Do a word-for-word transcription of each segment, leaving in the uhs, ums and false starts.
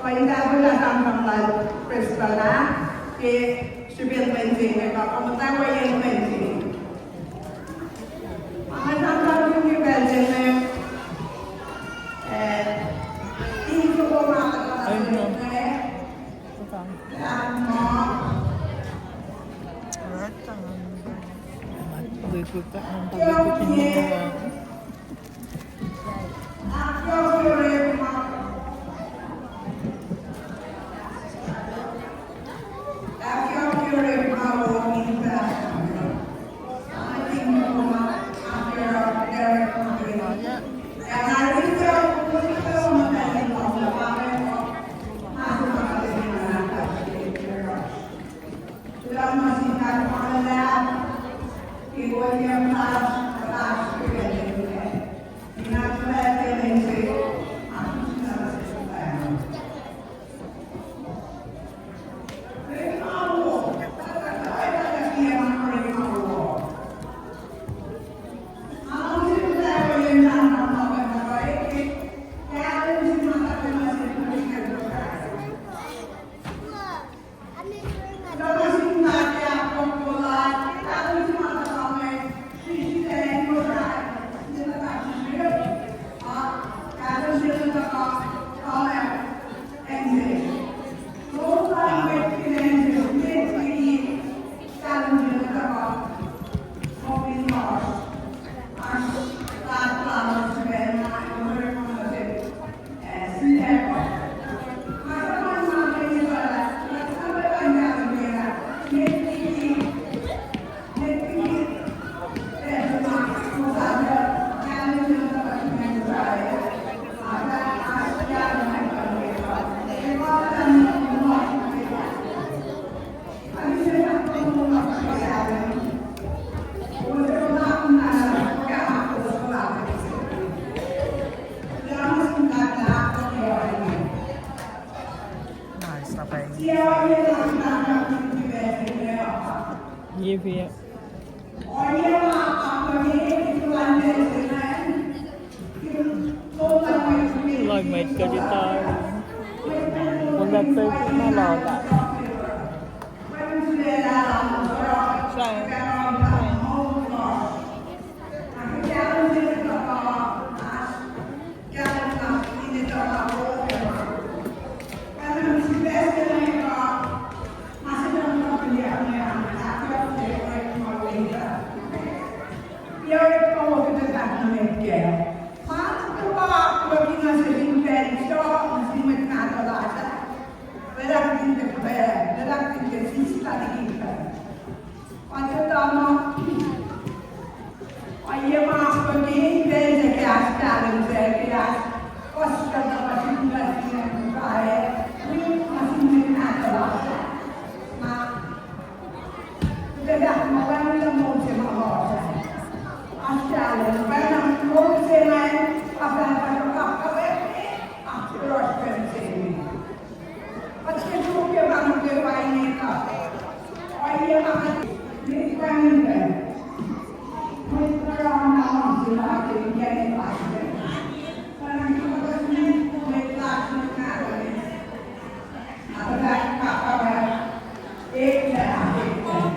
Pwacye lah sramsram lal Crystal ah, ke srihpen Wednesday inge, kuh muhtwacwacack Wednesday. Nga sramsram ke pacl se inge, eh, in soko ma, Like my guitar. Mul ac pacl ma lala. Ohiyac ma kuhtuh kahs kahlwem se ke kahs, kuhtuh ma sin kuht in pruhe, ma sin mwet nahtuhl lasr. Na kuht ac fahk muh Wacngihn moul se ma lohsr ah. Oasr kahlwem, pacna moul se ingacn, pa fahk pa sruhkak kawe, oasr yohrohsr pacl se inge. Kuht ke sruokyac panuke pa inge kuh. Ohiyac ma kuht, mwet wacngihn pac. Mwet wacngihn na luhngse ma kuht in kena pastor. Pacna kuht mwet lasr mwet nahtuhl. Akuhtack kapkapwack, eklac, eklac.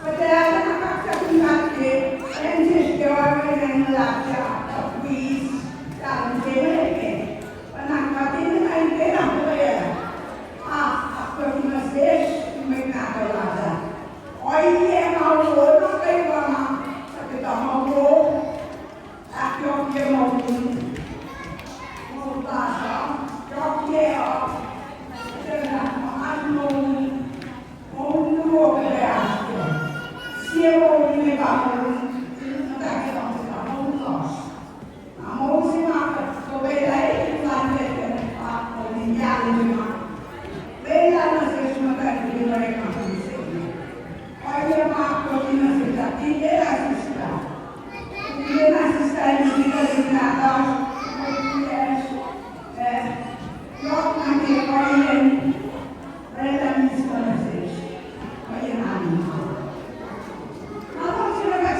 Kuht ac ahkkahlwemye kaksak in God ke acn sesr ke ohiyac in luhlahp, wi kahlwem se inge. Pacna kuht in nuh in kena pwacye. Ah, ahkkweye nuh sesr mwet nahtuhl lasr ah. Ohiyac ma wo nuh kwewa ma, kuht etuh ma wo. Ahkyohkye moul, moul lasr uh, yohkye uh, kuht etuh ma oasr moul, moul luo kuht ac oasr. Sie moul inge pa moul, muhtwacta se pa moul lasr. Na moul se ma kuht tolwelah in luhngse, ah, moul in kahlwem se ma lwelah nuh sesr muhtwacta in orekma se inge. Ohiyac ma kuht in nuh sesr, tilac nuh sesr, tilac nuh sesr, in tilac nuh sesr, eh, yohk nuh ke ohiyac, oraclah mihs nuh sesr, ohiyac ma, na luhngse nuh kac.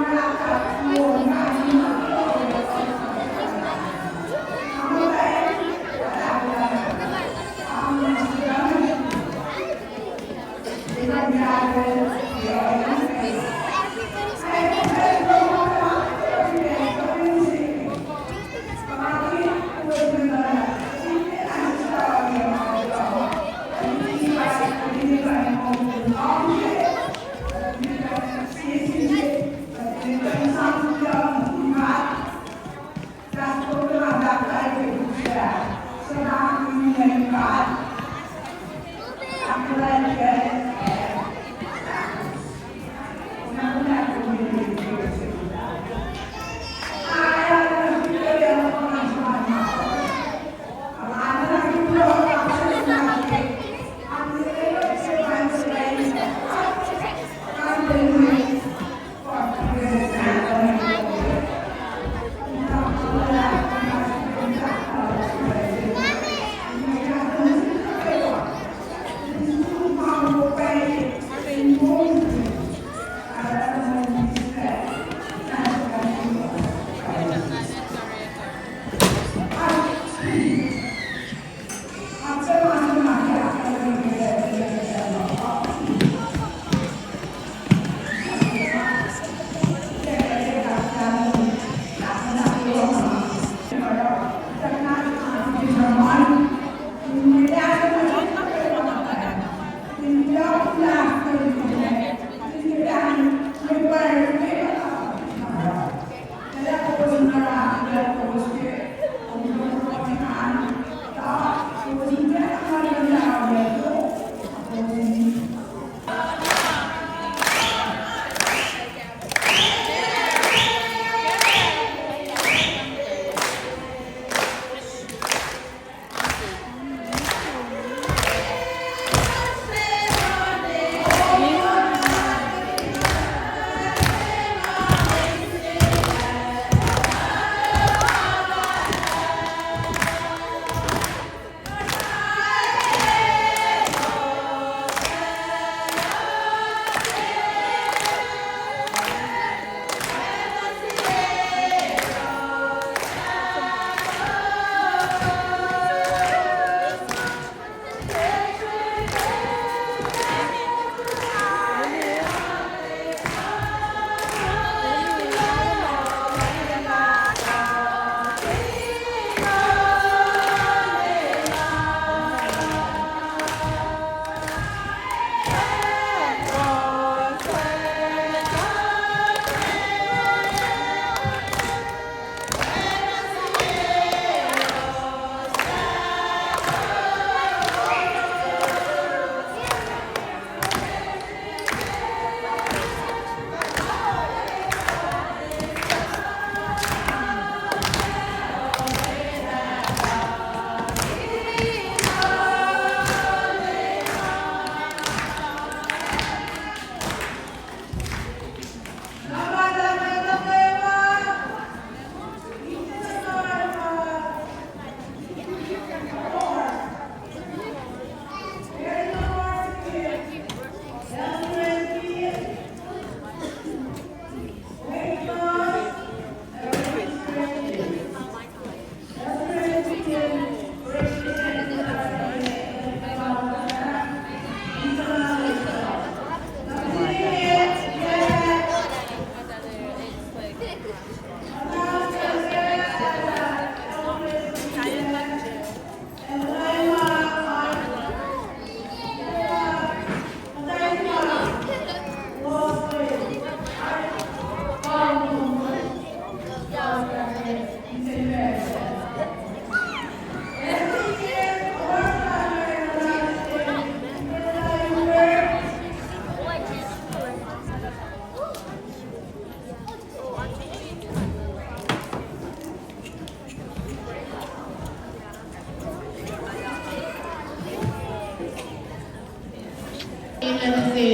Legacy.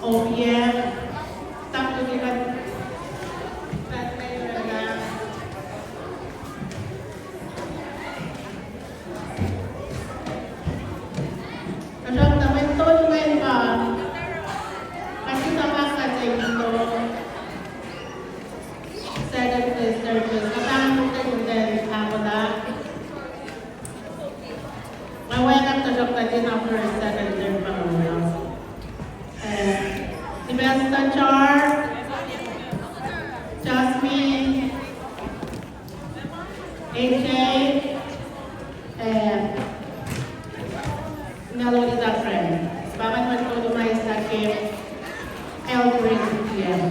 Opiac. Taktuh ke kuht, kuht Kuht ac tuhkuh mwet tolu ingacn pa, kuht ac tuhkuh se inge. Second place, third place. Kuht ac muhta in ahkolah. Mwe wacngihn tuhsruhk kuht enenuh first, second, third pa inge. Eh, Sylvester Char, Jasmine, A J, eh, Melody Dufresne. Sipangin mwet tolu ma eis ke L three P M.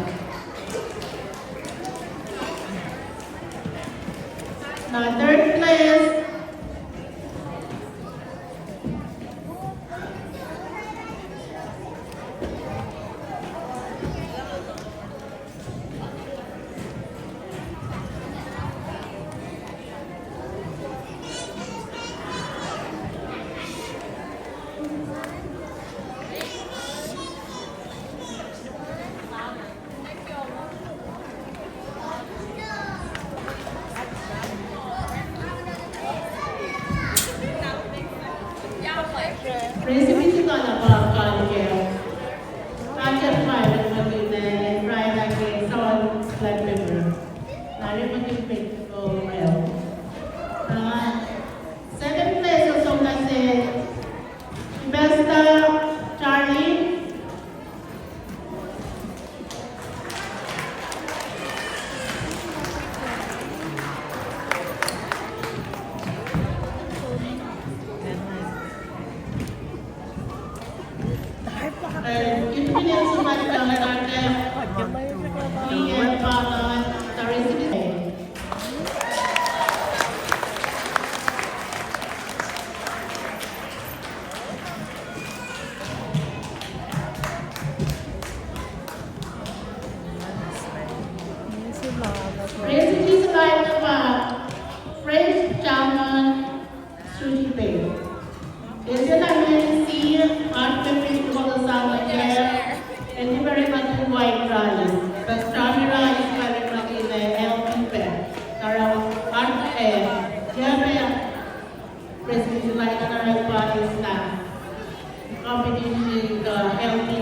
Na third place, Recipe se ma na pa kalkal ke. Kalkal ma el muhtin, eh, fry nuh ke salt, black pepper. Na el muhtin pek, oh, well. Ah, second place also nuh se Sylvester Charlie. Recipe se lain pa French German sushi bake. Ese na mesi, oasr pepri tumoto sang nuh ke, el tiac very much white rice, but German rice very much in a healthy pack. Tara oasr, eh, tiac pac recipe se lain pa is na competition, uh, healthy